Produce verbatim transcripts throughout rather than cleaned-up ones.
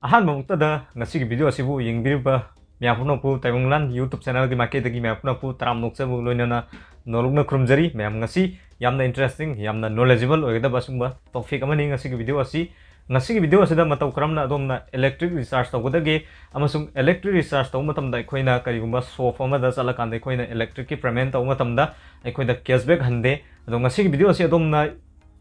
ꯑꯍꯥꯟꯕꯃꯛꯇꯗ ꯉꯁꯤꯒꯤ video ꯑꯁꯤꯕꯨ ꯌꯦꯡꯕꯤꯔꯤꯕ ꯃꯌꯥꯝ ꯄꯨꯝꯅꯃꯛꯄꯨ ꯇꯥꯏꯕꯪꯂꯥꯟ YouTube channelꯒꯤ ꯃꯥꯏꯀꯩꯗꯒꯤ ꯃꯌꯥꯝ ꯄꯨꯝꯅꯃꯛꯄꯨ ꯇꯔꯥꯝꯅ ꯑꯣꯛꯆꯕ ꯂꯣꯏꯅꯅ ꯅꯣꯂꯨꯛꯅ ꯈꯨꯔꯨꯝꯖꯔꯤ꯫ ꯃꯌꯥꯝ ꯉꯁꯤ ꯌꯥꯝꯅ interesting, ꯌꯥꯝꯅ knowledgeable ꯑꯣꯏꯒꯗꯕ ꯑꯁꯨꯝꯕ topic ꯑꯃꯅꯤ ꯉꯁꯤꯒꯤ video ꯑꯁꯤ꯫ ꯉꯁꯤꯒꯤ video ꯑꯁꯤꯗ ꯃꯇꯧ ꯀꯔꯝꯅ ꯑꯗꯣꯝꯅ electric recharge ꯇꯧꯒꯗꯒꯦ ꯑꯃꯁꯨꯡ electric recharge ꯇꯧꯕ ꯃꯇꯝꯗ ꯑꯩꯈꯣꯏꯅ ꯀꯔꯤꯒꯨꯝꯕ shop ꯑꯃꯗ ꯆꯠꯂꯀꯥꯟꯗ ꯑꯩꯈꯣꯏꯅ electricꯀꯤ payment ꯇꯧꯕ ꯃꯇꯝꯗ ꯑꯩꯈꯣꯏꯗ cashback ꯍꯟꯗꯦ꯫ ꯑꯗꯣ ꯉꯁꯤꯒꯤ video ꯑꯁꯤ ꯑꯗꯣꯝꯅ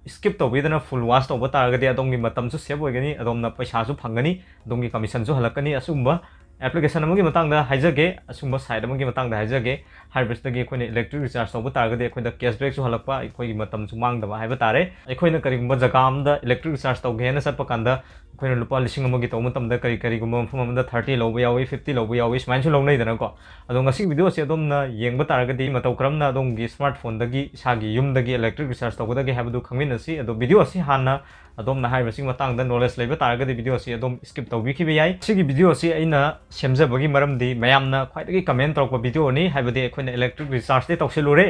skip ꯇꯧꯕꯤꯗꯅ full watch ꯇꯧꯕ ꯇꯥꯔꯒꯗꯤ ꯑꯗꯣꯝꯒꯤ ꯃꯇꯝꯁꯨ save ꯑꯣꯏꯒꯅꯤ, ꯑꯗꯣꯝꯅ ꯄꯩꯁꯥꯁꯨ ꯐꯪꯒꯅꯤ, ꯑꯗꯣꯝꯒꯤ commissionꯁꯨ ꯍꯜꯂꯛꯀꯅꯤ꯫ ꯑꯁꯤꯒꯨꯝꯕ application ꯑꯃꯒꯤ ꯃꯇꯥꯡꯗ ꯍꯥꯏꯖꯒꯦ, ꯑꯁꯤꯒꯨꯝꯕ site ꯑꯃꯒꯤ ꯃꯇꯥꯡꯗ ꯍꯥꯏꯖꯒꯦ꯫ ꯍꯥꯏꯔꯤꯕꯁꯤꯗꯒꯤ ꯑꯩꯈꯣꯏꯅ electric recharge ꯇꯧꯕ ꯇꯥꯔꯒꯗꯤ ꯑꯩꯈꯣꯏꯗ cashbackꯁꯨ ꯍꯜꯂꯛꯄ, ꯑꯩꯈꯣꯏꯒꯤ ꯃꯇꯝꯁꯨ ꯃꯥꯡꯗꯕ ꯍꯥꯏꯕ ꯇꯥꯔꯦ꯫ ꯑꯩꯈꯣꯏꯅ ꯀꯔꯤꯒꯨꯝꯕ ꯖꯒꯥ ꯑꯃꯗ electric recharge ꯇꯧꯒꯦ ꯍꯥꯏꯅ ꯆꯠꯄ ꯀꯥꯟꯗ ꯑꯩꯈꯣꯏꯅ ꯂꯨꯄꯥ ꯂꯤꯁꯤꯡ ꯑꯃꯒꯤ ꯇꯧꯕ ꯃꯇꯝꯗ ꯀꯔꯤ ꯀꯔꯤꯒꯨꯝꯕ ꯃꯐꯝ ꯑꯃꯗ thirty ꯂꯧꯕ ꯌꯥꯎꯏ, fifty ꯂꯧꯕ ꯌꯥꯎꯏ, ꯁꯨꯃꯥꯏꯅꯁꯨ ꯂꯧꯅꯩꯗꯅꯀꯣ꯫ ꯑꯗꯣ ꯉꯁꯤꯒꯤ video ꯑꯁꯤ ꯑꯗꯣꯝꯅ ꯌꯦꯡꯕ ꯇꯥꯔꯒꯗꯤ ꯃꯇꯧ ꯀꯔꯝꯅ ꯑꯗꯣꯝꯒꯤ smartphoneꯗꯒꯤ ꯏꯁꯥꯒꯤ ꯌꯨꯝꯗꯒꯤ electric recharge ꯇꯧꯒꯗꯒꯦ ꯍꯥꯏꯕꯗꯨ ꯈꯪꯃꯤꯟꯅꯁꯤ꯫ ꯑꯗꯣ video ꯑꯁꯤ ꯍꯥꯟꯅ ꯑꯗꯣꯝꯅ ꯍꯥꯏꯔꯤꯕꯁꯤꯒꯤ ꯃꯇꯥꯡꯗ knowledge ꯂꯩꯕ ꯇꯥꯔꯒꯗꯤ video ꯑꯁꯤ ꯑꯗꯨꯝ skip ꯇꯧꯕꯤꯈꯤꯕ ꯌꯥꯏ꯫ ꯁꯤꯒꯤ video ꯑꯁꯤ ꯑꯩꯅ ꯁꯦꯝꯖꯕꯒꯤ ꯃꯔꯝꯗꯤ ꯃꯌꯥꯝꯅ ꯈ꯭ꯋꯥꯏꯗꯒꯤ comment ꯇꯧꯔꯛꯄ videoꯅꯤ, ꯍꯥꯏꯕꯗꯤ ꯑꯩꯈꯣꯏꯅ electric rechargeꯇꯤ ꯇꯧꯁꯤꯜꯂꯨꯔꯦ,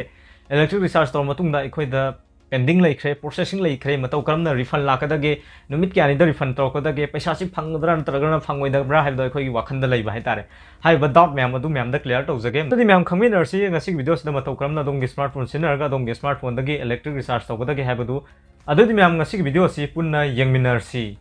electric recharge ꯇꯧꯔ ꯃꯇꯨꯡꯗ ꯑꯩꯈꯣꯏꯗ pending ꯂꯩꯈ꯭ꯔꯦ, processing ꯂꯩꯈ꯭ꯔꯦ, ꯃꯇꯧ ꯀꯔꯝꯅ refund ꯂꯥꯛꯀꯗꯒꯦ, ꯅꯨꯃꯤꯠ ꯀꯌꯥꯅꯤꯗ refund ꯇꯧꯔꯛꯀꯗꯒꯦ, ꯄꯩꯁꯥꯁꯤ ꯐꯪꯒꯗ꯭ꯔꯥ ꯅꯠꯇ꯭ꯔꯒꯅ ꯐꯪꯉꯣꯏꯗꯕ꯭ꯔꯥ ꯍꯥꯏꯕꯗꯣ ꯑꯩꯈꯣꯏꯒꯤ ꯋꯥꯈꯜꯗ ꯂꯩꯕ ꯍꯥꯏꯇꯥꯔꯦ꯫ ꯍꯥꯏꯔꯤꯕ doubt ꯃꯌꯥꯝ ꯑꯗꯨ ꯃꯌꯥꯝꯗ clear ꯇꯧꯖꯒꯦ꯫ ꯑꯗꯨꯗꯤ ꯃꯌꯥꯝ ꯈꯪꯃꯤꯟꯅꯔꯁꯤ ꯉꯁꯤꯒꯤ videoꯁꯤꯗ ꯃꯇꯧ ꯀꯔꯝꯅ ꯑꯗꯣꯝꯒꯤ smartphone ꯁꯤꯖꯤꯟꯅꯔꯒ ꯑꯗꯣꯝꯒꯤ smartphoneꯗꯒꯤ electric recharge ꯇꯧꯒꯗꯒꯦ ꯍꯥꯏꯕꯗꯨ꯫ ꯑꯗꯨꯗꯤ ꯃꯌꯥꯝ ꯉꯁꯤꯒꯤ video ꯑꯁꯤ ꯄꯨꯟꯅ ꯌꯦꯡꯃꯤꯟꯅꯔꯁꯤ꯫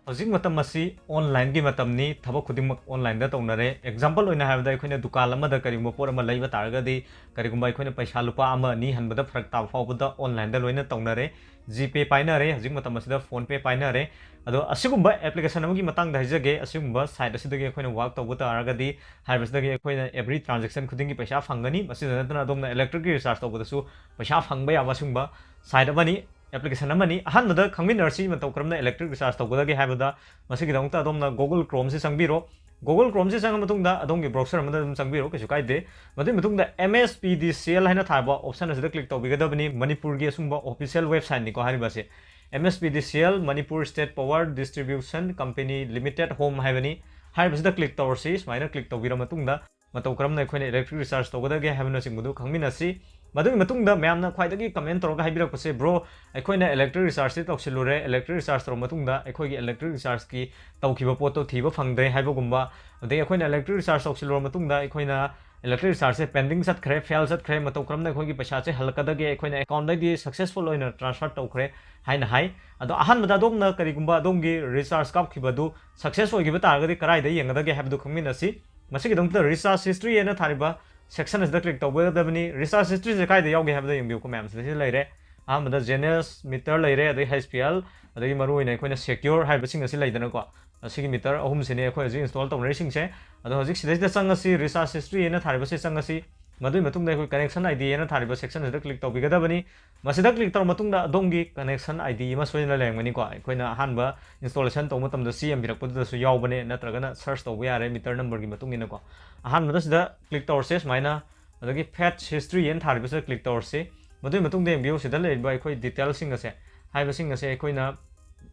ꯍꯧꯖꯤꯛ ꯃꯇꯝ ꯑꯁꯤ onlineꯒꯤ ꯃꯇꯝꯅꯤ, ꯊꯕꯛ ꯈꯨꯗꯤꯡꯃꯛ onlineꯗ ꯇꯧꯅꯔꯦ꯫ Example ꯑꯣꯏꯅ ꯍꯥꯏꯔꯕꯗ ꯑꯩꯈꯣꯏꯅ ꯗꯨꯀꯥꯟ ꯑꯃꯗ ꯀꯔꯤꯒꯨꯝꯕ ꯄꯣꯠ ꯑꯃ ꯂꯩꯕ ꯇꯥꯔꯒꯗꯤ, ꯀꯔꯤꯒꯨꯝꯕ ꯑꯩꯈꯣꯏꯅ ꯄꯩꯁꯥ ꯂꯨꯄꯥ ꯑꯃ ꯑꯅꯤ ꯍꯟꯕꯗ ꯐꯔꯛ ꯇꯥꯕ ꯐꯥꯎꯕꯗ onlineꯗ ꯂꯣꯏꯅ ꯇꯧꯅꯔꯦ꯫ GPay ꯄꯥꯏꯅꯔꯦ, ꯍꯧꯖꯤꯛ ꯃꯇꯝ ꯑꯁꯤꯗ PhonePe ꯄꯥꯏꯅꯔꯦ꯫ ꯑꯗꯣ ꯑꯁꯤꯒꯨꯝꯕ application ꯑꯃꯒꯤ ꯃꯇꯥꯡꯗ ꯍꯥꯏꯖꯒꯦ, ꯑꯁꯤꯒꯨꯝꯕ site ꯑꯁꯤꯗꯒꯤ ꯑꯩꯈꯣꯏꯅ work ꯇꯧꯕ ꯇꯥꯔꯒꯗꯤ ꯍꯥꯏꯔꯤꯕꯁꯤꯗꯒꯤ ꯑꯩꯈꯣꯏꯅ every transaction ꯈꯨꯗꯤꯡꯒꯤ ꯄꯩꯁꯥ ꯐꯪꯒꯅꯤ꯫ ꯃꯁꯤꯗ ꯅꯠꯇꯅ ꯑꯗꯣꯝꯅ electricꯀꯤ recharge ꯇꯧꯕꯗꯁꯨ ꯄꯩꯁꯥ ꯐꯪꯕ ꯌꯥꯕ ꯑꯁꯤꯒꯨꯝꯕ site ꯑꯃꯅꯤ, application ꯑꯃꯅꯤ꯫ ꯑꯍꯥꯟꯕꯗ ꯈꯪꯃꯤꯟꯅꯔꯁꯤ ꯃꯇꯧ ꯀꯔꯝꯅ electric recharge ꯇꯧꯒꯗꯒꯦ ꯍꯥꯏꯕꯗ꯫ ꯃꯁꯤꯒꯤꯗꯃꯛꯇ ꯑꯗꯣꯝꯅ Google Chromeꯁꯤ ꯆꯪꯕꯤꯔꯣ꯫ Google Chromeꯁꯤ ꯆꯪꯉ ꯃꯇꯨꯡꯗ ꯑꯗꯣꯝꯒꯤ browser ꯑꯃꯗ ꯑꯗꯨꯝ ꯆꯪꯕꯤꯔꯣ, ꯀꯩꯁꯨ ꯀꯥꯏꯗꯦ꯫ ꯃꯗꯨꯒꯤ ꯃꯇꯨꯡꯗ MSPDCL ꯍꯥꯏꯅ ꯊꯥꯕ option ꯑꯁꯤꯗ click ꯇꯧꯕꯤꯒꯗꯕꯅꯤ꯫ ꯃꯅꯤꯄꯨꯔꯒꯤ ꯑꯁꯨꯝꯕ official websiteꯅꯤꯀꯣ ꯍꯥꯏꯔꯤꯕꯁꯦ, MSPDCL, Manipur State Power Distribution Company Limited Home ꯍꯥꯏꯕꯅꯤ꯫ ꯍꯥꯏꯔꯤꯕꯁꯤꯗ click ꯇꯧꯔꯁꯤ꯫ ꯁꯨꯃꯥꯏꯅ click ꯇꯧꯕꯤꯔ ꯃꯇꯨꯡꯗ ꯃꯇꯧ ꯀꯔꯝꯅ ꯑꯩꯈꯣꯏꯅ electric recharge ꯇꯧꯒꯗꯒꯦ ꯍꯥꯏꯕꯅꯆꯤꯡꯕꯗꯨ ꯈꯪꯃꯤꯟꯅꯁꯤ꯫ ꯃꯗꯨꯒꯤ ꯃꯇꯨꯡꯗ ꯃꯌꯥꯝꯅ ꯈ꯭ꯋꯥꯏꯗꯒꯤ comment ꯇꯧꯔꯒ ꯍꯥꯏꯕꯤꯔꯛꯄꯁꯦ, "Bro, ꯑꯩꯈꯣꯏꯅ electric rechargeꯁꯤ ꯇꯧꯁꯤꯜꯂꯨꯔꯦ, electric recharge ꯇꯧꯔꯕ ꯃꯇꯨꯡꯗ ꯑꯩꯈꯣꯏꯒꯤ electric rechargeꯀꯤ ꯇꯧꯈꯤꯕ ꯄꯣꯠꯇꯣ ꯊꯤꯕ ꯐꯪꯗ꯭ꯔꯦ" ꯍꯥꯏꯕꯒꯨꯝꯕ, ꯑꯗꯒꯤ "ꯑꯩꯈꯣꯏꯅ electric recharge ꯇꯧꯁꯤꯜꯂꯨꯔꯕ ꯃꯇꯨꯡꯗ ꯑꯩꯈꯣꯏꯅ electric rechargeꯁꯦ pending ꯆꯠꯈ꯭ꯔꯦ, fail ꯆꯠꯈ꯭ꯔꯦ, ꯃꯇꯧ ꯀꯔꯝꯅ ꯑꯩꯈꯣꯏꯒꯤ ꯄꯩꯁꯥꯁꯦ ꯍꯜꯂꯛꯀꯗꯒꯦ, ꯑꯩꯈꯣꯏꯅ accountꯗꯒꯤ successful ꯑꯣꯏꯅ transfer ꯇꯧꯈ꯭ꯔꯦ" ꯍꯥꯏꯅ ꯍꯥꯏ꯫ ꯑꯗꯣ ꯑꯍꯥꯟꯕꯗ ꯑꯗꯣꯝꯅ ꯀꯔꯤꯒꯨꯝꯕ ꯑꯗꯣꯝꯒꯤ recharge ꯀꯥꯞꯈꯤꯕꯗꯨ success ꯑꯣꯏꯈꯤꯕ ꯇꯥꯔꯒꯗꯤ ꯀꯗꯥꯏꯗ ꯌꯦꯡꯒꯗꯒꯦ ꯍꯥꯏꯕꯗꯨ ꯈꯪꯃꯤꯟꯅꯁꯤ꯫ ꯃꯁꯤꯒꯤꯗꯃꯛꯇ recharge history ꯍꯥꯏꯅ ꯊꯥꯔꯤꯕ section ꯑꯁꯤꯗ click ꯇꯧꯒꯗꯕꯅꯤ꯫ Recharge historyꯁꯦ ꯀꯥꯏꯗ ꯌꯥꯎꯒꯦ ꯍꯥꯏꯕꯗ ꯌꯦꯡꯕꯤꯌꯨ, ꯃꯌꯥꯝꯁꯤꯗ ꯁꯤꯗ ꯂꯩꯔꯦ꯫ ꯑꯍꯥꯟꯕꯗ Genesis meter ꯂꯩꯔꯦ, ꯑꯗꯩ H P L, ꯑꯗꯒꯤ ꯃꯔꯨꯑꯣꯏꯅ ꯑꯩꯈꯣꯏꯅ Secure ꯍꯥꯏꯕꯁꯤꯡ ꯑꯁꯤ ꯂꯩꯗꯅꯀꯣ꯫ ꯑꯁꯤꯒꯤ meter ꯑꯍꯨꯝꯁꯤꯅꯦ ꯑꯩꯈꯣꯏ ꯍꯧꯖꯤꯛ install ꯇꯧꯅꯔꯤꯁꯤꯡꯁꯦ꯫ ꯑꯗꯣ ꯍꯧꯖꯤꯛ ꯁꯤꯗꯩꯁꯤꯗ ꯆꯪꯉꯁꯤ, recharge history ꯍꯥꯏꯅ ꯊꯥꯔꯤꯕꯁꯦ ꯆꯪꯉꯁꯤ꯫ ꯃꯗꯨꯒꯤ ꯃꯇꯨꯡꯗ ꯑꯩꯈꯣꯏ connection I D ꯍꯥꯏꯅ ꯊꯥꯔꯤꯕ section ꯑꯁꯤꯗ click ꯇꯧꯕꯤꯒꯗꯕꯅꯤ꯫ ꯃꯁꯤꯗ click ꯇꯧꯔ ꯃꯇꯨꯡꯗ ꯑꯗꯣꯝꯒꯤ connection I D ꯑꯃ ꯁꯣꯏꯗꯅ ꯂꯩꯔꯝꯒꯅꯤꯀꯣ꯫ ꯑꯩꯈꯣꯏꯅ ꯑꯍꯥꯟꯕ installation ꯇꯧꯕ ꯃꯇꯝꯗ ꯆꯦ ꯑꯃ ꯄꯤꯔꯛꯄꯗꯨꯗꯁꯨ ꯌꯥꯎꯕꯅꯦ, ꯅꯠꯇ꯭ꯔꯒꯅ search ꯇꯧꯕ ꯌꯥꯔꯦ meter numberꯒꯤ ꯃꯇꯨꯡ ꯏꯟꯅꯀꯣ꯫ ꯑꯍꯥꯟꯕꯗ ꯁꯤꯗ click ꯇꯧꯔꯁꯦ ꯁꯨꯃꯥꯏꯅ, ꯑꯗꯒꯤ fetch history ꯍꯥꯏꯅ ꯊꯥꯔꯤꯕꯁꯤꯗ click ꯇꯧꯔꯁꯤ꯫ ꯃꯗꯨꯒꯤ ꯃꯇꯨꯡꯗ ꯌꯦꯡꯕꯤꯌꯨ, ꯁꯤꯗ ꯂꯩꯔꯤꯕ ꯑꯩꯈꯣꯏ detailꯁꯤꯡ ꯑꯁꯦ, ꯍꯥꯏꯕꯁꯤꯡ ꯑꯁꯦ ꯑꯩꯈꯣꯏꯅ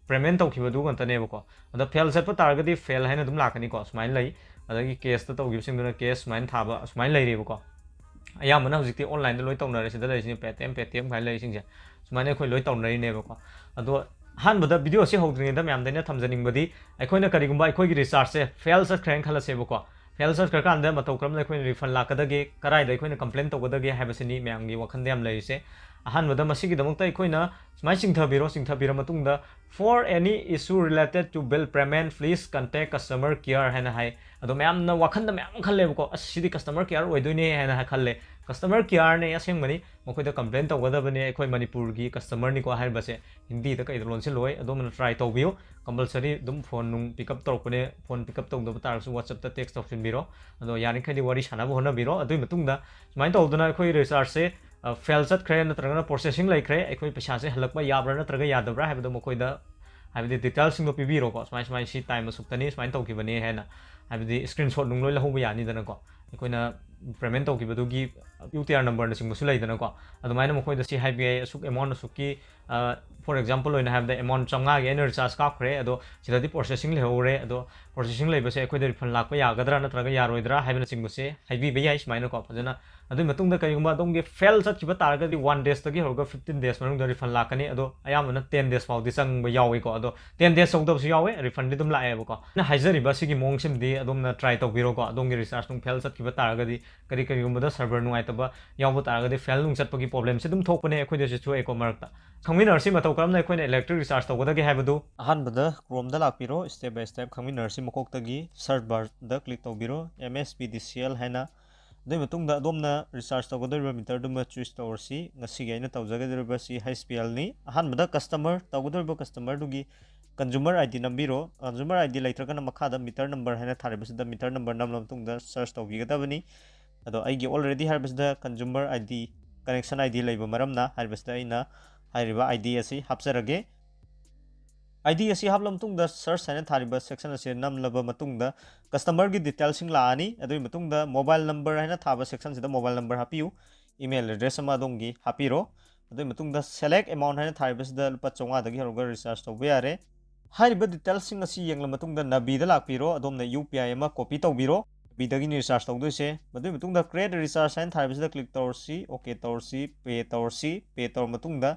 payment ꯇꯧꯈꯤꯕꯗꯨ ꯉꯥꯛꯇꯅꯦꯕꯀꯣ꯫ ꯑꯗ fail ꯆꯠꯄ ꯇꯥꯔꯒꯗꯤ fail ꯍꯥꯏꯅ ꯑꯗꯨꯝ ꯂꯥꯛꯀꯅꯤꯀꯣ, ꯁꯨꯃꯥꯏꯅ ꯂꯩ꯫ ꯑꯗꯒꯤ cashꯇ ꯇꯧꯈꯤꯕꯁꯤꯡꯗꯨꯅ cash ꯁꯨꯃꯥꯏꯅ ꯊꯥꯕ, ꯁꯨꯃꯥꯏꯅ ꯂꯩꯔꯤꯕꯀꯣ꯫ ꯑꯌꯥꯝꯕꯅ ꯍꯧꯖꯤꯛꯇꯤ onlineꯗ ꯂꯣꯏ ꯇꯧꯅꯔꯦ, ꯁꯤꯗ ꯂꯩꯔꯤꯁꯤꯅ Paytm, Paytm ꯀꯥꯏꯅ ꯂꯩꯔꯤꯁꯤꯡꯁꯦ꯫ ꯁꯨꯃꯥꯏꯅ ꯑꯩꯈꯣꯏ ꯂꯣꯏ ꯇꯧꯅꯔꯤꯅꯦꯕꯀꯣ꯫ ꯑꯗꯣ ꯑꯍꯥꯟꯕꯗ video ꯑꯁꯤ ꯍꯧꯗ꯭ꯔꯤꯉꯩꯗ ꯃꯌꯥꯝꯗ ꯑꯩꯅ ꯊꯝꯖꯅꯤꯡꯕꯗꯤ, ꯑꯩꯈꯣꯏꯅ ꯀꯔꯤꯒꯨꯝꯕ ꯑꯩꯈꯣꯏꯒꯤ rechargeꯁꯦ fail ꯆꯠꯈ꯭ꯔꯦꯅ ꯈꯜꯂꯁꯦꯕꯀꯣ꯫ Fail ꯆꯠꯈ꯭ꯔꯀꯥꯟꯗ ꯃꯇꯧ ꯀꯔꯝꯅ ꯑꯩꯈꯣꯏꯅ refund ꯂꯥꯛꯀꯗꯒꯦ, ꯀꯗꯥꯏꯗ ꯑꯩꯈꯣꯏꯅ complain ꯇꯧꯒꯗꯒꯦ ꯍꯥꯏꯕꯁꯤꯅꯤ ꯃꯌꯥꯝꯒꯤ ꯋꯥꯈꯜꯗ ꯌꯥꯝ ꯂꯩꯔꯤꯁꯦ꯫ ꯑꯍꯥꯟꯕꯗ ꯃꯁꯤꯒꯤꯗꯃꯛꯇ ꯑꯩꯈꯣꯏꯅ ꯁꯨꯃꯥꯏꯅ ꯆꯤꯡꯊꯕꯤꯔꯣ, ꯆꯤꯡꯊꯕꯤꯔ ꯃꯇꯨꯡꯗ, "For any issue related to bill payment, please contact customer care" ꯍꯥꯏꯅ ꯍꯥꯏ꯫ ꯑꯗꯣ ꯃꯌꯥꯝꯅ ꯋꯥꯈꯜꯗ ꯃꯌꯥꯝ ꯈꯜꯂꯦꯕꯀꯣ, "ꯑꯁ, ꯁꯤꯗꯤ customer care ꯑꯣꯏꯗꯣꯏꯅꯦ" ꯍꯥꯏꯅ ꯈꯜꯂꯦ꯫ Customer careꯅꯦ ꯑꯁꯦꯡꯕꯅꯤ, ꯃꯈꯣꯏꯗ complain ꯇꯧꯒꯗꯕꯅꯦ꯫ ꯑꯩꯈꯣꯏ ꯃꯅꯤꯄꯨꯔꯒꯤ customerꯅꯤꯀꯣ ꯍꯥꯏꯔꯤꯕꯁꯦ, ꯍꯤꯟꯗꯤꯗ ꯀꯩꯗ ꯂꯣꯟꯁꯤꯜꯂꯣꯏ, ꯑꯗꯣꯝꯅ try ꯇꯧꯕꯤꯌꯨ꯫ Compulsory ꯑꯗꯨꯝ phone ꯅꯨꯡ pick up ꯇꯧꯔꯛꯄꯅꯦ, phone pick up ꯇꯧꯗꯕ ꯇꯥꯔꯒꯁꯨ WhatsAppꯇ text ꯇꯧꯁꯤꯟꯕꯤꯔꯣ꯫ ꯑꯗꯣ ꯌꯥꯔꯤꯈꯩꯗꯤ ꯋꯥꯔꯤ ꯁꯥꯟꯅꯕ ꯍꯣꯠꯅꯕꯤꯔꯣ꯫ ꯑꯗꯨꯒꯤ ꯃꯇꯨꯡꯗ ꯁꯨꯃꯥꯏꯅ ꯇꯧꯗꯅ ꯑꯩꯈꯣꯏ rechargeꯁꯦ, ꯑ, fail ꯆꯠꯈ꯭ꯔꯦ ꯅꯠꯇ꯭ꯔꯒꯅ processing ꯂꯩꯈ꯭ꯔꯦ, ꯑꯩꯈꯣꯏ ꯄꯩꯁꯥꯁꯦ ꯍꯜꯂꯛꯄ ꯌꯥꯕ꯭ꯔꯥ ꯅꯠꯇ꯭ꯔꯒ ꯌꯥꯗꯕ꯭ꯔꯥ ꯍꯥꯏꯕꯗꯣ ꯃꯈꯣꯏꯗ, ꯍꯥꯏꯕꯗꯤ, detailꯁꯤꯡꯗꯣ ꯄꯤꯕꯤꯔꯣꯀꯣ꯫ ꯁꯨꯃꯥꯏ ꯁꯨꯃꯥꯏ ꯁꯤ time ꯑꯁꯨꯛꯇꯅꯤ ꯁꯨꯃꯥꯏꯅ ꯇꯧꯈꯤꯕꯅꯤ ꯍꯥꯏꯅ, ꯍꯥꯏꯕꯗꯤ, screenshot ꯅꯨꯡ ꯂꯣꯏ ꯂꯧꯍꯧꯕ ꯌꯥꯅꯤꯗꯅꯀꯣ꯫ ꯑꯩꯈꯣꯏꯅ payment ꯇꯧꯈꯤꯕꯗꯨꯒꯤ UTR numberꯅꯆꯤꯡꯕꯁꯨ ꯂꯩꯗꯅꯀꯣ꯫ ꯑꯗꯨꯃꯥꯏꯅ ꯃꯈꯣꯏꯗ ꯁꯤ ꯍꯥꯏꯕ ꯌꯥꯏ, ꯑꯁꯨꯛ amount ꯑꯁꯨꯛꯀꯤ, ꯑ, for example ꯑꯣꯏꯅ ꯍꯥꯏꯕꯗ amount ꯆꯥꯝꯃꯉꯥꯒꯤ ꯑꯩꯅ recharge ꯀꯥꯞꯈ꯭ꯔꯦ, ꯑꯗꯣ ꯁꯤꯗꯗꯤ processing ꯂꯩꯍꯧꯔꯦ, ꯑꯗꯣ processing ꯂꯩꯕꯁꯦ ꯑꯩꯈꯣꯏꯗ refund ꯂꯥꯛꯄ ꯌꯥꯒꯗ꯭ꯔꯥ ꯅꯠꯇ꯭ꯔꯒ ꯌꯥꯔꯣꯏꯗ꯭ꯔꯥ ꯍꯥꯏꯕꯅꯆꯤꯡꯕꯁꯦ ꯍꯥꯏꯕꯤꯕ ꯌꯥꯏ ꯁꯨꯃꯥꯏꯅꯀꯣ꯫ ꯐꯖꯅ ꯑꯗꯨꯒꯤ ꯃꯇꯨꯡꯗ ꯀꯔꯤꯒꯨꯝꯕ ꯑꯗꯣꯝꯒꯤ ꯐꯦꯜ ꯆꯠꯈꯤꯕ ꯇꯥꯔꯒꯗꯤ ꯋꯥꯟ ꯗꯦꯖꯇꯒꯤ ꯍꯧꯔꯒ ꯐꯤꯐꯇꯤꯟ ꯗꯦꯖ ꯃꯅꯨꯡꯗ ꯔꯤꯐꯟ ꯂꯥꯛꯀꯅꯤ꯫ ꯑꯗꯣ ꯑꯌꯥꯝꯕꯅ ꯇꯦꯟ ꯗꯦꯖ ꯐꯥꯎꯗꯤ ꯆꯪꯕ ꯌꯥꯎꯏꯀꯣ꯫ ꯑꯗꯣ ꯇꯦꯟ ꯗꯦꯖ ꯌꯧꯗꯕꯁꯨ ꯌꯥꯎꯋꯦ, ꯔꯤꯐꯟꯗꯤ ꯑꯗꯨꯝ ꯂꯥꯛꯑꯦꯕꯀꯣ꯫ ꯑꯩꯅ ꯍꯥꯏꯖꯔꯤꯕ ꯑꯁꯤꯒꯤ ꯃꯑꯣꯡꯁꯤꯃꯗꯤ ꯑꯗꯣꯝꯅ ꯇ꯭ꯔꯥꯏ ꯇꯧꯕꯤꯔꯣꯀꯣ꯫ ꯑꯗꯣꯝꯒꯤ ꯔꯤꯆꯥꯔꯖ ꯅꯨꯡ ꯐꯦꯜ ꯆꯠꯈꯤꯕ ꯇꯥꯔꯒꯗꯤ, ꯀꯔꯤ ꯀꯔꯤꯒꯨꯝꯕꯗ ꯁꯔꯚꯔ ꯅꯨꯡꯉꯥꯏꯇꯕ ꯌꯥꯎꯕ ꯇꯥꯔꯒꯗꯤ, ꯐꯦꯜ ꯅꯨꯡ ꯆꯠꯄꯒꯤ ꯄ꯭ꯔꯣꯕ꯭ꯂꯦꯝꯁꯦ ꯑꯗꯨꯝ ꯊꯣꯛꯄꯅꯦ, ꯑꯩꯈꯣꯏꯗꯁꯨ ꯊꯣꯛꯑꯦꯀꯣ ꯃꯔꯛꯇ꯫ ꯈꯪꯃꯤꯟꯅꯔꯁꯤ ꯃꯇꯧ ꯀꯔꯝꯅ ꯑꯩꯈꯣꯏꯅ ꯏꯂꯦꯛꯇ꯭ꯔꯤꯛ ꯔꯤꯆꯥꯔꯖ ꯇꯧꯒꯗꯒꯦ ꯍꯥꯏꯕꯗꯨ꯫ ꯑꯍꯥꯟꯕꯗ ꯀ꯭ꯔꯣꯝꯗ ꯂꯥꯛꯄꯤꯔꯣ, ꯁ꯭ꯇꯦꯞ ꯕꯥꯏ ꯁ꯭ꯇꯦꯞ ꯈꯪꯃꯤꯟꯅꯔꯁꯤ꯫ ꯃꯀꯣꯛꯇꯒꯤ ꯁꯔꯆ ꯕꯥꯔꯗ ꯀ꯭ꯂꯤꯛ ꯇꯧꯕꯤꯔꯣ, M S P D C L ꯍꯥꯏꯅ꯫ ꯑꯗꯨꯒꯤ ꯃꯇꯨꯡꯗ ꯑꯗꯣꯝꯅ ꯔꯤꯆꯥꯔꯖ ꯇꯧꯒꯗꯧꯔꯤꯕ ꯃꯤꯇꯔꯗꯨꯃ ꯆꯨꯁ ꯇꯧꯔꯁꯤ꯫ ꯉꯁꯤꯒꯤ ꯑꯩꯅ ꯇꯧꯖꯒꯗꯧꯔꯤꯕꯁꯤ ꯍꯩꯆ ꯄꯤ ꯑꯦꯜꯅꯤ꯫ ꯑꯍꯥꯟꯕꯗ ꯀꯁꯇꯃꯔ, ꯇꯧꯒꯗꯧꯔꯤꯕ ꯀꯁꯇꯃꯔꯗꯨꯒꯤ ꯀꯟꯖꯨꯃꯔ ꯑꯥꯏ ꯗꯤ ꯅꯝꯕꯤꯔꯣ꯫ ꯀꯟꯖꯨꯃꯔ ꯑꯥꯏ ꯗꯤ ꯂꯩꯇ꯭ꯔꯒꯅ ꯃꯈꯥꯗ ꯃꯤꯇꯔ ꯅꯝꯕꯔ ꯍꯥꯏꯅ ꯊꯥꯔꯤꯕꯁꯤꯗ ꯃꯤꯇꯔ ꯅꯝꯕꯔ ꯅꯝꯂꯕ ꯃꯇꯨꯡꯗ ꯁꯔꯆ ꯇꯧꯕꯤꯒꯗꯕꯅꯤ꯫ ꯑꯗꯣ ꯑꯩꯒꯤ ꯑꯣꯜꯔꯦꯗꯤ ꯍꯥꯏꯔꯤꯕꯁꯤꯗ consumer I D, connection I D ꯂꯩꯕ ꯃꯔꯝꯅ ꯍꯥꯏꯔꯤꯕꯁꯤꯗ ꯑꯩꯅ ꯍꯥꯏꯔꯤꯕ ꯑꯥꯏ ꯗꯤ ꯑꯁꯤ ꯍꯥꯞꯆꯔꯒꯦ꯫ ꯑꯥꯏ ꯗꯤ ꯑꯁꯤ ꯍꯥꯞꯂꯕ ꯃꯇꯨꯡꯗ ꯁꯔꯆ ꯍꯥꯏꯅ ꯊꯥꯔꯤꯕ ꯁꯦꯛꯁꯟ ꯑꯁꯤ ꯅꯝꯂꯕ ꯃꯇꯨꯡꯗ ꯀꯁꯇꯃꯔꯒꯤ ꯗꯤꯇꯦꯜꯁꯤꯡ ꯂꯥꯛꯑꯅꯤ꯫ ꯑꯗꯨꯒꯤ ꯃꯇꯨꯡꯗ ꯃꯣꯕꯥꯏꯜ ꯅꯝꯕꯔ ꯍꯥꯏꯅ ꯊꯥꯕ ꯁꯦꯛꯁꯟꯁꯤꯗ ꯃꯣꯕꯥꯏꯜ ꯅꯝꯕꯔ ꯍꯥꯞꯄꯤꯌꯨ꯫ ꯏꯃꯦꯜ ꯑꯦꯗ꯭ꯔꯦꯁ ꯑꯃ ꯑꯗꯣꯝꯒꯤ ꯍꯥꯞꯄꯤꯔꯣ꯫ ꯑꯗꯨꯒꯤ ꯃꯇꯨꯡꯗ ꯁꯦꯂꯦꯛ ꯑꯦꯃꯥꯎꯟ ꯍꯥꯏꯅ ꯊꯥꯔꯤꯕꯁꯤꯗ ꯂꯨꯄꯥ ꯆꯥꯝꯃꯉꯥꯗꯒꯤ ꯍꯧꯔꯒ ꯔꯤꯆꯥꯔꯖ ꯇꯧꯕ ꯌꯥꯔꯦ꯫ ꯍꯥꯏꯔꯤꯕ ꯗꯤꯇꯦꯜꯁꯤꯡ ꯑꯁꯤ ꯌꯦꯡꯂꯕ ꯃꯇꯨꯡꯗ ꯅꯕꯤꯗ ꯂꯥꯛꯄꯤꯔꯣ꯫ ꯑꯗꯣꯝꯅ ꯌꯨ ꯄꯤ ꯑꯥꯏ ꯑꯃ ꯀꯣꯄꯤ ꯇꯧꯕꯤꯔꯣ꯫ ꯅꯕꯤꯗꯒꯤꯅꯤ ꯔꯤꯆꯥꯔꯖ ꯇꯧꯗꯣꯏꯁꯦ꯫ ꯃꯗꯨꯒꯤ ꯃꯇꯨꯡꯗ ꯀ꯭ꯔꯤꯌꯦꯠ ꯔꯤꯆꯥꯔꯖ ꯍꯥꯏꯅ ꯊꯥꯔꯤꯕꯁꯤꯗ ꯀ꯭ꯂꯤꯛ ꯇꯧꯔꯁꯤ, ꯑꯣꯀꯦ ꯇꯧꯔꯁꯤ, ꯄꯦ ꯇꯧꯔꯁꯤ꯫ ꯄꯦ ꯇꯧꯔꯕ ꯃꯇꯨꯡꯗ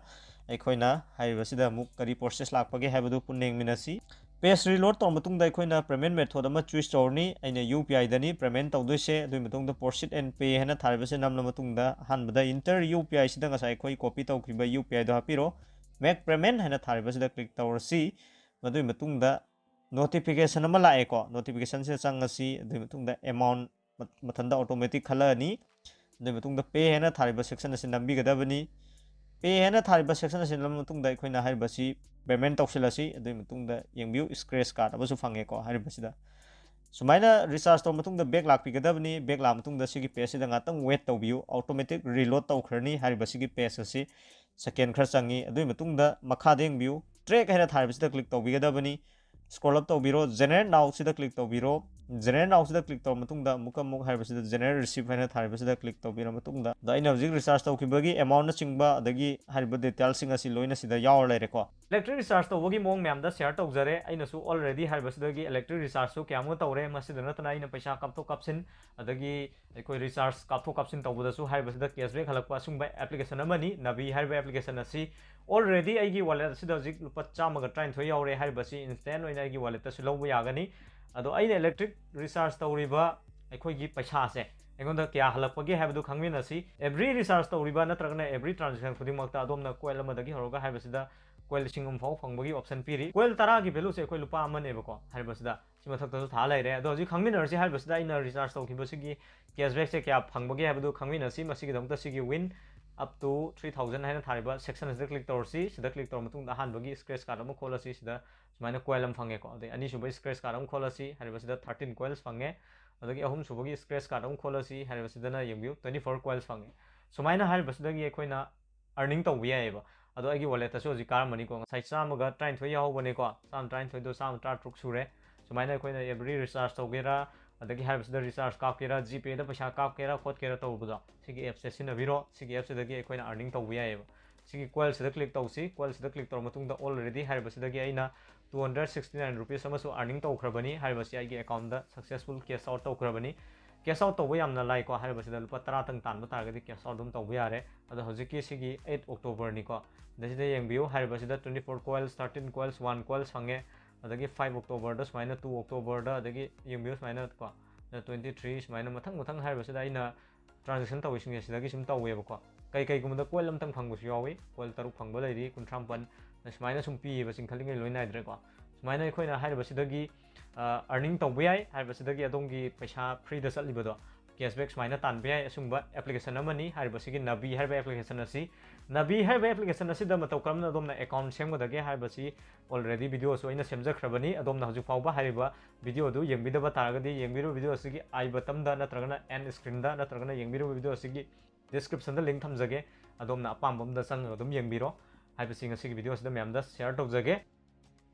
ꯑꯩꯈꯣꯏꯅ ꯍꯥꯏꯔꯤꯕꯁꯤꯗ ꯑꯃꯨꯛ ꯀꯔꯤ ꯄ꯭ꯔꯣꯁꯦꯁ ꯂꯥꯛꯄꯒꯦ ꯍꯥꯏꯕꯗꯨ ꯄꯨꯟꯅ ꯌꯦꯡꯃꯤꯟꯅꯁꯤ꯫ ꯄꯦꯖ ꯔꯤꯂꯣꯗ ꯇꯧꯔꯕ ꯃꯇꯨꯡꯗ ꯑꯩꯈꯣꯏꯅ ꯄꯦꯃꯦꯟ ꯃꯦꯊꯣꯗ ꯑꯃ ꯆꯨꯁ ꯇꯧꯔꯅꯤ꯫ ꯑꯩꯅ ꯌꯨ ꯄꯤ ꯑꯥꯏꯗꯅꯤ ꯄꯦꯃꯦꯟ ꯇꯧꯗꯣꯏꯁꯦ꯫ ꯑꯗꯨꯒꯤ ꯃꯇꯨꯡꯗ ꯄ꯭ꯔꯣꯁꯤꯗ ꯑꯦꯟ ꯄꯦ ꯍꯥꯏꯅ ꯊꯥꯔꯤꯕꯁꯤ ꯅꯝꯂꯕ ꯃꯇꯨꯡꯗ ꯑꯍꯥꯟꯕꯗ ꯏꯟꯇꯔ ꯌꯨ ꯄꯤ ꯑꯥꯏꯁꯤꯗ ꯉꯁꯥꯏ ꯑꯩꯈꯣꯏ ꯀꯣꯄꯤ ꯇꯧꯈꯤꯕ ꯌꯨ ꯄꯤ ꯑꯥꯏꯗꯣ ꯍꯥꯞꯄꯤꯔꯣ꯫ ꯃꯦꯛ ꯄꯦꯃꯦꯟ ꯍꯥꯏꯅ ꯊꯥꯔꯤꯕꯁꯤꯗ ꯀ꯭ꯂꯤꯛ ꯇꯧꯔꯁꯤ꯫ ꯃꯗꯨꯒꯤ ꯃꯇꯨꯡꯗ ꯅꯣꯇꯤꯐꯤꯀꯦꯁꯟ ꯑꯃ ꯂꯥꯛꯑꯦꯀꯣ꯫ ꯅꯣꯇꯤꯐꯤꯀꯦꯁꯟꯁꯤꯗ ꯆꯪꯉꯁꯤ꯫ ꯑꯗꯨꯒꯤ ꯃꯇꯨꯡꯗ ꯑꯦꯃꯥꯎꯟ ꯃꯊꯟꯇ ꯑꯣꯇꯣꯃꯦꯇꯤꯛ ꯈꯜꯂꯛꯑꯅꯤ꯫ ꯑꯗꯨꯒꯤ ꯃꯇꯨꯡꯗ ꯄꯦ ꯍꯥꯏꯅ ꯊꯥꯔꯤꯕ ꯁꯦꯛꯁꯟ ꯑꯁꯤ ꯅꯝꯕꯤꯒꯗꯕꯅꯤ꯫ ꯄꯦ ꯍꯥꯏꯅ ꯊꯥꯔꯤꯕ ꯁꯦꯛꯁꯟ ꯑꯁꯤ ꯅꯝꯂꯕ ꯃꯇꯨꯡꯗ ꯑꯩꯈꯣꯏꯅ ꯍꯥꯏꯔꯤꯕꯁꯤ ꯄꯦꯃꯦꯟ ꯇꯧꯁꯤꯜꯂꯁꯤ꯫ ꯑꯗꯨꯒꯤ ꯃꯇꯨꯡꯗ ꯌꯦꯡꯕꯤꯌꯨ, ꯁ꯭ꯀ꯭ꯔꯦꯆ ꯀꯥꯔꯗ ꯑꯃꯁꯨ ꯐꯪꯉꯦꯀꯣ ꯍꯥꯏꯔꯤꯕꯁꯤꯗ꯫ ꯁꯨꯃꯥꯏꯅ ꯔꯤꯆꯥꯔꯖ ꯇꯧꯔꯕ ꯃꯇꯨꯡꯗ ꯕꯦꯛ ꯂꯥꯛꯄꯤꯒꯗꯕꯅꯤ꯫ ꯕꯦꯛ ꯂꯥꯛꯑ ꯃꯇꯨꯡꯗ ꯁꯤꯒꯤ ꯄꯦꯖꯁꯤꯗ ꯉꯥꯛꯇꯪ ꯋꯦꯠ ꯇꯧꯕꯤꯌꯨ, ꯑꯣꯇꯣꯃꯦꯇꯤꯛ ꯔꯤꯂꯣꯗ ꯇꯧꯈ꯭ꯔꯅꯤ ꯍꯥꯏꯔꯤꯕ ꯁꯤꯒꯤ ꯄꯦꯖ ꯑꯁꯤ꯫ ꯁꯦꯀꯦꯟ ꯈꯔ ꯆꯪꯉꯤ꯫ ꯑꯗꯨꯒꯤ ꯃꯇꯨꯡꯗ ꯃꯈꯥꯗ ꯌꯦꯡꯕꯤꯌꯨ, ꯇ꯭ꯔꯦꯛ ꯍꯥꯏꯅ ꯊꯥꯔꯤꯕꯁꯤꯗ ꯀ꯭ꯂꯤꯛ ꯇꯧꯕꯤꯒꯗꯕꯅꯤ꯫ ꯁ꯭ꯀ꯭ꯔꯣꯜ ꯑꯞ ꯇꯧꯕꯤꯔꯣ, ꯖꯦꯅꯦꯔꯦꯠ ꯅꯥꯎꯁꯤꯗ ꯀ꯭ꯂꯤꯛ ꯇꯧꯕꯤꯔꯣ꯫ General Now ꯁꯤꯗ click ꯇꯧꯔ ꯃꯇꯨꯡꯗ ꯑꯃꯨꯛꯀ ꯑꯃꯨꯛ ꯍꯥꯏꯔꯤꯕꯁꯤꯗ General Receipt ꯍꯥꯏꯅ ꯊꯥꯔꯤꯕꯁꯤꯗ click ꯇꯧꯕꯤꯔ ꯃꯇꯨꯡꯗ, ꯑꯗ ꯑꯩꯅ ꯍꯧꯖꯤꯛ recharge ꯇꯧꯈꯤꯕꯒꯤ amount ꯅꯆꯤꯡꯕ ꯑꯗꯒꯤ ꯍꯥꯏꯔꯤꯕ detail ꯁꯤꯡ ꯑꯁꯤ ꯂꯣꯏꯅ ꯁꯤꯗ ꯌꯥꯎꯔ ꯂꯩꯔꯦꯀꯣ꯫ Electric recharge ꯇꯧꯕꯒꯤ ꯃꯑꯣꯡ ꯃꯌꯥꯝꯗ share ꯇꯧꯖꯔꯦ꯫ ꯑꯩꯅꯁꯨ already ꯍꯥꯏꯔꯤꯕꯁꯤꯗꯒꯤ electric recharge ꯁꯨ ꯀꯌꯥꯃꯨꯛ ꯇꯧꯔꯦ꯫ ꯃꯁꯤꯗ ꯅꯠꯇꯅ ꯑꯩꯅ ꯄꯩꯁꯥ ꯀꯥꯞꯊꯣꯛ ꯀꯥꯞꯁꯤꯟ, ꯑꯗꯒꯤ ꯑꯩꯈꯣꯏ recharge ꯀꯥꯞꯊꯣꯛ ꯀꯥꯞꯁꯤꯟ ꯇꯧꯕꯗꯁꯨ ꯍꯥꯏꯔꯤꯕꯁꯤꯗ cashback ꯍꯜꯂꯛꯄ ꯑꯁꯨꯝꯕ application ꯑꯃꯅꯤ꯫ Navi ꯍꯥꯏꯔꯤꯕ application ꯑꯁꯤ already ꯑꯩꯒꯤ wallet ꯑꯁꯤꯗ ꯍꯧꯖꯤꯛ ꯂꯨꯄꯥ ꯆꯥꯝꯃꯒ ꯇꯔꯥꯅꯤꯊꯣꯏ ꯌꯥꯎꯔꯦ꯫ ꯍꯥꯏꯔꯤꯕꯁꯤ instant ꯑꯣꯏꯅ ꯑꯩꯒꯤ wallet ꯇꯁꯨ ꯂꯧꯕ ꯌꯥꯒꯅꯤ꯫ ꯑꯗꯣ ꯑꯩꯅ electric recharge ꯇꯧꯔꯤꯕ ꯑꯩꯈꯣꯏꯒꯤ ꯄꯩꯁꯥꯁꯦ ꯑꯩꯉꯣꯟꯗ ꯀꯌꯥ ꯍꯜꯂꯛꯄꯒꯦ ꯍꯥꯏꯕꯗꯨ ꯈꯪꯃꯤꯟꯅꯁꯤ꯫ Every recharge ꯇꯧꯔꯤꯕ ꯅꯠꯇ꯭ꯔꯒꯅ every transaction ꯈꯨꯗꯤꯡꯃꯛꯇ ꯑꯗꯣꯝꯅ coin ꯑꯃꯗꯒꯤ ꯍꯧꯔꯒ ꯍꯥꯏꯔꯤꯕꯁꯤꯗ coin ꯂꯤꯁꯤꯡ ꯑꯃ ꯐꯥꯎ ꯐꯪꯕꯒꯤ option ꯄꯤꯔꯤ꯫ Coin ꯇꯔꯥꯒꯤ value ꯁꯦ ꯑꯩꯈꯣꯏ ꯂꯨꯄꯥ ꯑꯃꯅꯦꯕꯀꯣ꯫ ꯍꯥꯏꯔꯤꯕꯁꯤꯗ ꯁꯤ ꯃꯊꯛꯇꯁꯨ ꯊꯥ ꯂꯩꯔꯦ꯫ ꯑꯗꯣ ꯍꯧꯖꯤꯛ ꯈꯪꯃꯤꯟꯅꯔꯁꯤ꯫ ꯍꯥꯏꯔꯤꯕꯁꯤꯗ ꯑꯩꯅ recharge ꯇꯧꯈꯤꯕꯁꯤꯒꯤ cashback ꯁꯦ ꯀꯌꯥ ꯐꯪꯕꯒꯦ ꯍꯥꯏꯕꯗꯨ ꯈꯪꯃꯤꯟꯅꯁꯤ꯫ ꯃꯁꯤꯒꯤꯗꯃꯛꯇ ꯁꯤꯒꯤ win up to three thousand ꯍꯥꯏꯅ ꯊꯥꯔꯤꯕ section ꯑꯁꯤꯗ click ꯇꯧꯔꯁꯤ꯫ ꯁꯤꯗ click ꯇꯧꯔ ꯃꯇꯨꯡꯗ ꯑꯍꯥꯟꯕꯒꯤ scratch card ꯑꯃ ꯈꯣꯠꯂꯁꯤ꯫ ꯁꯤꯗ ꯁꯨꯃꯥꯏꯅ coin ꯑꯃ ꯐꯪꯉꯦꯀꯣ꯫ ꯑꯗꯩ ꯑꯅꯤꯁꯨꯕ scratch card ꯑꯃ ꯈꯣꯠꯂꯁꯤ꯫ ꯍꯥꯏꯔꯤꯕꯁꯤꯗ thirteen coins ꯐꯪꯉꯦ꯫ ꯑꯗꯒꯤ ꯑꯍꯨꯝꯁꯨꯕꯒꯤ scratch card ꯑꯃ ꯈꯣꯠꯂꯁꯤ꯫ ꯍꯥꯏꯔꯤꯕꯁꯤꯗꯅ ꯌꯦꯡꯕꯤꯌꯨ, twenty four coins ꯐꯪꯉꯦ꯫ ꯁꯨꯃꯥꯏꯅ ꯍꯥꯏꯔꯤꯕꯁꯤꯗꯒꯤ ꯑꯩꯈꯣꯏꯅ earning ꯇꯧꯕ ꯌꯥꯏꯑꯕ꯫ ꯑꯗꯣ ꯑꯩꯒꯤ wallet ꯇꯁꯨ ꯍꯧꯖꯤꯛ ꯀꯥꯔꯝꯃꯅꯤꯀꯣ꯫ ꯉꯁꯥꯏ ꯆꯥꯝꯃꯒ ꯇꯔꯥꯅꯤꯊꯣꯏ ꯌꯥꯎꯍꯧꯕꯅꯦꯀꯣ꯫ ꯆꯥꯝꯃ ꯇꯔꯥꯅꯤꯊꯣꯏꯗꯣ ꯆꯥꯝꯃ ꯇꯔꯥꯇꯔꯨꯛ ꯁꯨꯔꯦ꯫ ꯁꯨꯃꯥꯏꯅ ꯑꯩꯈꯣꯏꯅ every recharge ꯇꯧꯒꯦꯔꯥ, ꯑꯗꯒꯤ ꯍꯥꯏꯔꯤꯕꯁꯤꯗ recharge ꯀꯥꯞꯀꯦꯔꯥ, GPay ꯗ ꯄꯩꯁꯥ ꯀꯥꯞꯀꯦꯔꯥ ꯈꯣꯠꯀꯦꯔꯥ ꯇꯧꯕꯗꯣ, ꯁꯤꯒꯤ app ꯁꯦ ꯁꯤꯖꯤꯟꯅꯕꯤꯔꯣ꯫ ꯁꯤꯒꯤ app ꯁꯤꯗꯒꯤ ꯑꯩꯈꯣꯏꯅ earning ꯇꯧꯕ ꯌꯥꯏꯑꯕ꯫ ꯁꯤꯒꯤ coin ꯁꯤꯗ click ꯇꯧꯁꯤ꯫ Coin ꯁꯤꯗ click ꯇꯧꯔ ꯃꯇꯨꯡꯗ already ꯍꯥꯏꯔꯤꯕꯁꯤꯗꯒꯤ ꯑꯩꯅ two hundred sixty nine rupees ꯑꯃꯁꯨ earning ꯇꯧꯈ꯭ꯔꯕꯅꯤ꯫ ꯍꯥꯏꯔꯤꯕꯁꯤ ꯑꯩꯒꯤ account ꯇ successful cash out ꯇꯧꯈ꯭ꯔꯕꯅꯤ꯫ Cash out ꯇꯧꯕ ꯌꯥꯝꯅ ꯂꯥꯏꯀꯣ꯫ ꯍꯥꯏꯔꯤꯕꯁꯤꯗ ꯂꯨꯄꯥ ꯇꯔꯥꯇꯪ ꯇꯥꯟꯕ ꯇꯥꯔꯒꯗꯤ cash out ꯑꯗꯨꯝ ꯇꯧꯕ ꯌꯥꯔꯦ꯫ ꯑꯗꯣ ꯍꯧꯖꯤꯛꯀꯤ ꯁꯤꯒꯤ eight October ꯅꯤꯀꯣ꯫ ꯑꯗ ꯁꯤꯗ ꯌꯦꯡꯕꯤꯌꯨ꯫ ꯍꯥꯏꯔꯤꯕꯁꯤꯗ twenty four coins, thirteen coins, one coins ꯐꯪꯉꯦ꯫ ꯑꯗꯒꯤ five October ꯗ ꯁꯨꯃꯥꯏꯅ, two October ꯗ, ꯑꯗꯒꯤ ꯌꯦꯡꯕꯤꯌꯨ ꯁꯨꯃꯥꯏꯅ ꯀꯣ, twenty three ꯁꯨꯃꯥꯏꯅ ꯃꯊꯪ ꯃꯊꯪ ꯍꯥꯏꯔꯤꯕꯁꯤꯗ ꯑꯩꯅ transaction ꯇꯧꯔꯤꯁꯤꯡꯁꯦ ꯁꯤꯗꯒꯤ ꯁꯨꯝ ꯇꯧꯋꯦꯕꯀꯣ꯫ ꯀꯩ ꯀꯩꯒꯨꯝꯕꯗ coin ꯑꯃꯇꯪ ꯐꯪꯕꯁꯨ ꯌꯥꯎꯏ, coin ꯇꯔꯨꯛ ꯐꯪꯕ ꯂꯩꯔꯤ, ꯀꯨꯟꯊ꯭ꯔꯥ ꯃꯥꯄꯟ, ꯁꯨꯃꯥꯏꯅ ꯁꯨꯝ ꯄꯤꯌꯦꯕ, ꯆꯤꯡꯈꯠꯂꯤꯉꯩ ꯂꯣꯏ ꯅꯥꯏꯗ꯭ꯔꯦꯀꯣ꯫ ꯁꯨꯃꯥꯏꯅ ꯑꯩꯈꯣꯏꯅ ꯍꯥꯏꯔꯤꯕꯁꯤꯗꯒꯤ, ꯑ, earning ꯇꯧꯕ ꯌꯥꯏ꯫ ꯍꯥꯏꯔꯤꯕꯁꯤꯗꯒꯤ ꯑꯗꯣꯝꯒꯤ ꯄꯩꯁꯥ free ꯗ ꯆꯠꯂꯤꯕꯗꯣ, cashback ꯁꯨꯃꯥꯏꯅ ꯇꯥꯟꯕ ꯌꯥꯏ꯫ ꯑꯁꯨꯝꯕ application ꯑꯃꯅꯤ ꯍꯥꯏꯔꯤꯕꯁꯤꯒꯤ Navi ꯍꯥꯏꯔꯤꯕ application ꯑꯁꯤ꯫ Navi ꯍꯥꯏꯔꯤꯕ application ꯑꯁꯤꯗ ꯃꯇꯧ ꯀꯔꯝꯅ ꯑꯗꯣꯝꯅ account ꯁꯦꯝꯒꯗꯒꯦ ꯍꯥꯏꯔꯤꯕꯁꯤ already video ꯁꯨ ꯑꯩꯅ ꯁꯦꯝꯖꯈ꯭ꯔꯕꯅꯤ꯫ ꯑꯗꯣꯝꯅ ꯍꯧꯖꯤꯛ ꯐꯥꯎꯕ ꯍꯥꯏꯔꯤꯕ video ꯑꯗꯨ ꯌꯦꯡꯕꯤꯗꯕ ꯇꯥꯔꯒꯗꯤ, ꯌꯦꯡꯕꯤꯔꯤꯕ video ꯑꯁꯤꯒꯤ I button ꯗ ꯅꯠꯇ꯭ꯔꯒꯅ end screen ꯗ ꯅꯠꯇ꯭ꯔꯒꯅ ꯌꯦꯡꯕꯤꯔꯤꯕ video ꯑꯁꯤꯒꯤ description ꯗ link ꯊꯝꯖꯒꯦ꯫ ꯑꯗꯣꯝꯅ ꯑꯄꯥꯝꯕ ꯑꯃꯗ ꯆꯪꯉꯒ ꯑꯗꯨꯝ ꯌꯦꯡꯕꯤꯔꯣ꯫ ꯍꯥꯏꯕꯁꯤ ꯉꯁꯤꯒꯤ video ꯑꯁꯤꯗ ꯃꯌꯥꯝꯗ share ꯇꯧꯖꯒꯦ꯫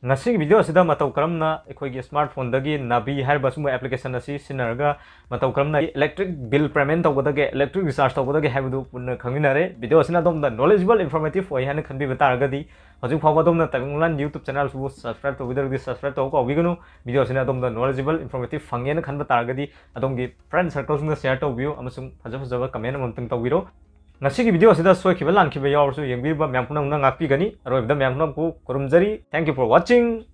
ꯉꯁꯤꯒꯤ video ꯑꯁꯤꯗ ꯃꯇꯧ ꯀꯔꯝꯅ ꯑꯩꯈꯣꯏꯒꯤ smartphone ꯗꯒꯤ ꯅꯥꯕꯤ ꯍꯥꯏꯔꯤꯕ ꯑꯁꯤꯒꯨꯝꯕ application ꯑꯁꯤ ꯁꯤꯖꯤꯟꯅꯔꯒ ꯃꯇꯧ ꯀꯔꯝꯅ electric bill payment ꯇꯧꯒꯗꯒꯦ, electric recharge ꯇꯧꯒꯗꯒꯦ ꯍꯥꯏꯕꯗꯨ ꯄꯨꯟꯅ ꯈꯪꯃꯤꯟꯅꯔꯦ꯫ Video ꯑꯁꯤꯅ ꯑꯗꯣꯝꯗ knowledgeable, informative ꯑꯣꯏ ꯍꯥꯏꯅ ꯈꯟꯕꯤꯕ ꯇꯥꯔꯒꯗꯤ, ꯍꯧꯖꯤꯛ ꯐꯥꯎꯕ ꯑꯗꯣꯝꯅ Tech Online YouTube channel ꯁꯤꯕꯨ subscribe ꯇꯧꯕꯤꯗ꯭ꯔꯒꯗꯤ subscribe ꯇꯧꯕ ꯀꯥꯎꯕꯤꯒꯅꯨ꯫ Video ꯑꯁꯤꯅ ꯑꯗꯣꯝꯗ knowledgeable, informative ꯐꯪꯉꯦꯅ ꯈꯟꯕ ꯇꯥꯔꯒꯗꯤ, ꯑꯗꯣꯝꯒꯤ friend circle ꯁꯤꯡꯗ share ꯇꯧꯕꯤꯌꯨ ꯑꯃꯁꯨꯡ ꯐꯖ ꯐꯖꯕ comment ꯑꯃꯃꯝꯇꯪ ꯇꯧꯕꯤꯔꯣ꯫ ꯉꯁꯤꯒꯤ video ꯑꯁꯤꯗ ꯁꯣꯏꯈꯤꯕ ꯂꯥꯟꯈꯤꯕ ꯌꯥꯎꯔꯁꯨ ꯌꯦꯡꯕꯤꯔꯤꯕ ꯃꯌꯥꯝ ꯄꯨꯝꯅꯃꯛꯅ ꯉꯥꯛꯄꯤꯒꯅꯤ꯫ ꯑꯔꯣꯏꯕꯗ ꯃꯌꯥꯝ ꯄꯨꯝꯅꯃꯛꯄꯨ ꯈꯨꯔꯨꯝꯖꯔꯤ꯫ Thank you for watching.